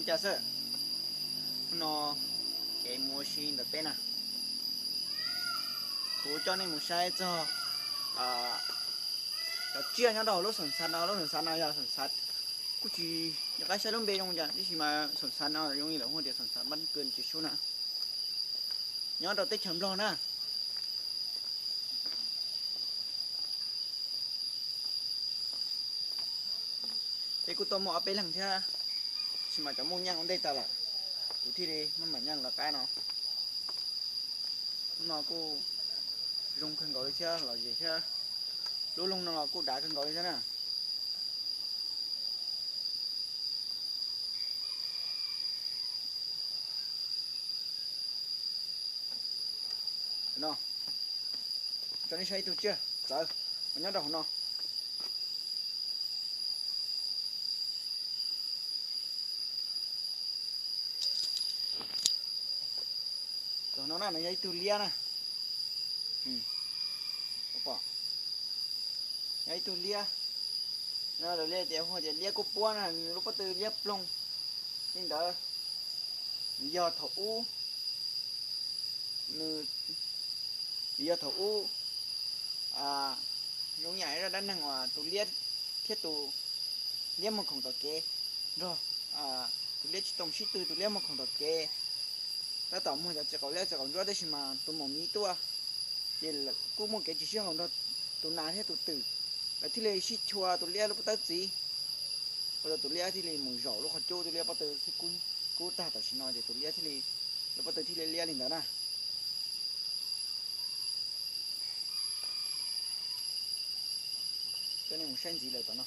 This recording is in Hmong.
Li cas xwb, hnub no kev mus ua si ntawm peb na, kuv coj nej mus saib txog cov tsiaj nyob rau lub xoom xav no. Lub xoom xav no yog xoom xav, kuj tsis nco qab saib lub npe zoo cas, tiam sis mas xoom xav no zoo li lawv hu tias xoom xav Npab Kws Tsis Sub na, nyob rau teb chaws Nplog na. Peb kuj tuaj muaj ob peb leeg thiab, tiam sis mas cov muaj nyiaj ua ntej tas lawm, kuv thiaj li maj mam nyiaj lawv qab no. Lub no kuj zoo kawg nkaus li thiab, lom zem thiab. Lub loog no los kuj dav kawg nkaus li thiab na. No, tso nej saib ib tug tsiaj txawv uas nyob rau hauv no. Tus no na, nws yog ib tug liab na. Yog ib tug liab, no lawv tias hu tias liab kub puab na, nws lub pob tw liab ploog li ntawd. Nws yog thaum ub, nws, nws yog thaum ub zoo yam zaj dab neeg uas tus liab thiab tus liab muag khoom tom kev nrog, tus liab tsis tau sib tw, tus liab muag khoom tom kev, tab tom muag cov txiv qaum liab txiv qaum ntsuab, tab sis mas tus maum miv tuaj, ces kuj muaj kev tsis sib haum nrog tus nas thiab tus twm, lawv thiaj li sib chua tus liab lub pob tawb txiv, ua rau tus liab thiaj li mus zaum lub qhov cub, tus liab pob tw thiaj kub tag. Tam sim no ces tus liab thiaj li, lub pob tw thiaj li liab li ntawd na. Coj nej mus saib ntxiv lawm tom no.